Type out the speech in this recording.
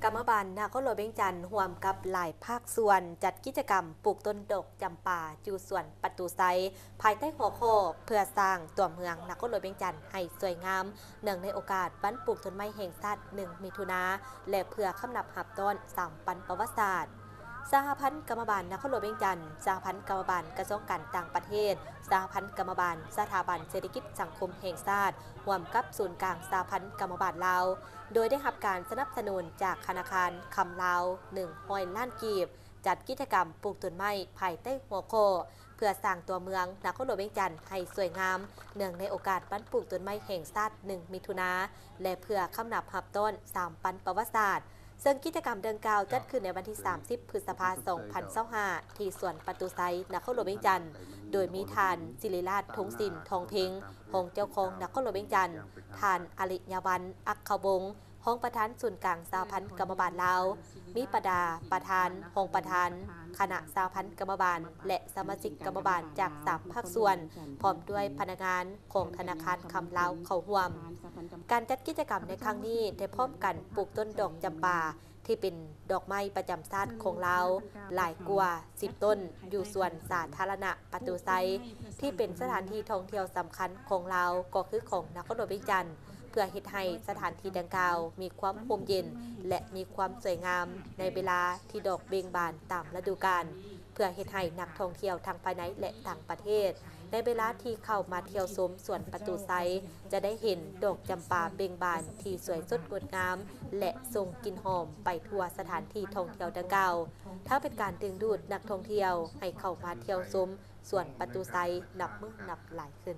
ກຳມະບານນະຄອນຫຼວງວຽງຈັນ ຮ່ວມກັບຫຼາຍພາກສ່ວນ ຈັດກິດຈະກຳປູກຕົ້ນດອກຈຳປາຢູ່ສວນປະຕູໄຊ ພາຍໃຕ້ຫົວຂໍ້ ເພື່ອສ້າງຕົວເມືອງນະຄອນຫຼວງວຽງຈັນໃຫ້ສວຍງາມ ເນື່ອງໃນໂອກາດວັນປູກຕົ້ນໄມ້ແຫ່ງຊາດ ໜຶ່ງ ມິຖຸນາ ແລະ ເພື່ອຄຳນັບຮັບຕ້ອນສາມປັນປະຫວັດສາດ. ສະຫະພັນກຳມະບານນະຄອນຫຼວງວຽງຈັນ, ສະຫະພັນກຳມະບານກະຊວງການຕ່າງປະເທດ, ສະຫະພັນກຳມະບານສະຖາບັນເສດຖະກິດສັງຄົມແຫ່ງຊາດ ຮ່ວມກັບສູນກາງສະຫະພັນກຳມະບານລາວ ໂດຍໄດ້ຮັບການສະໜັບສະໜູນຈາກທະນາຄານຄຳລາວ ໜຶ່ງຮ້ອຍລ້ານກີບ ຈັດກິດຈະກຳປູກຕົ້ນໄມ້ພາຍໃຕ້ຫົວຂໍ້ ເພື່ອສ້າງຕົວເມືອງນະຄອນຫຼວງວຽງຈັນໃຫ້ສວຍງາມ ເນື່ອງໃນໂອກາດວັນປູກຕົ້ນໄມ້ແຫ່ງຊາດ ໜຶ່ງ ມິຖຸນາ ແລະ ເພື່ອຄຳນັບຮັບຕ້ອນສາມປັນປະຫວັດສາດ, ເຊິ່ງກິດຈະກຳດັ່ງກ່າວຈັດຂຶ້ນໃນວັນທີ ສາມສິບ ພຶດສະພາ ສອງພັນຊາວຫ້າ ທີ່ສວນປະຕູໄຊ ນະຄອນຫຼວງວຽງຈັນ, ໂດຍມີທ່ານ ສິລິລາດ ທົງສິນ ທອງເພັງ ຮອງເຈົ້າຄອງນະຄອນຫຼວງວຽງຈັນ, ທ່ານ ອາລິຍະວັນ ອັກຂະວົງ ຮອງປະທານສູນກາງສະຫະພັນກຳມະບານລາວ, ມີບັນດາປະທານ, ຮອງປະທານ, ຄະນະສະຫະພັນກຳມະບານ ແລະ ສະມາຊິກກຳມະບານຈາກສາມພາກສ່ວນ, ພ້ອມດ້ວຍພະນັກງານຂອງທະນາຄານຄຳລາວເຂົ້າຮ່ວມ. ການຈັດກິດຈະກຳໃນຄັ້ງນີ້ ໄດ້ພ້ອມກັນປູກຕົ້ນດອກຈຳປາ ທີ່ເປັນດອກໄມ້ປະຈຳຊາດຂອງລາວ ຫຼາຍກວ່າສິບຕົ້ນ ຢູ່ສວນສາທາລະນະປະຕູໄຊ ທີ່ເປັນສະຖານທີ່ທ່ອງທ່ຽວສຳຄັນຂອງລາວ ກໍຄືຂອງນະຄອນຫຼວງວຽງຈັນ, ເພື່ອເຮັດໃຫ້ສະຖານທີ່ດັ່ງກ່າວມີຄວາມຮົ່ມເຢັນ ແລະ ມີຄວາມສວຍງາມໃນເວລາທີ່ດອກເບັ່ງບານຕາມລະດູການ, ເພື່ອເຮັດໃຫ້ນັກທ່ອງທ່ຽວທັງພາຍໃນ ແລະ ຕ່າງປະເທດ ໃນເວລາທີ່ເຂົ້າມາທ່ຽວຊົມສວນປະຕູໄຊ ຈະໄດ້ເຫັນດອກຈຳປາເບັ່ງບານທີ່ສວຍສົດງົດງາມ ແລະ ສົ່ງກິ່ນຫອມໄປທົ່ວສະຖານທີ່ທ່ອງທ່ຽວດັ່ງກ່າວ, ທັງເປັນການດຶງດູດນັກທ່ອງທ່ຽວໃຫ້ເຂົ້າມາທ່ຽວຊົມສວນປະຕູໄຊນັບມື້ນັບຫຼາຍຂຶ້ນ.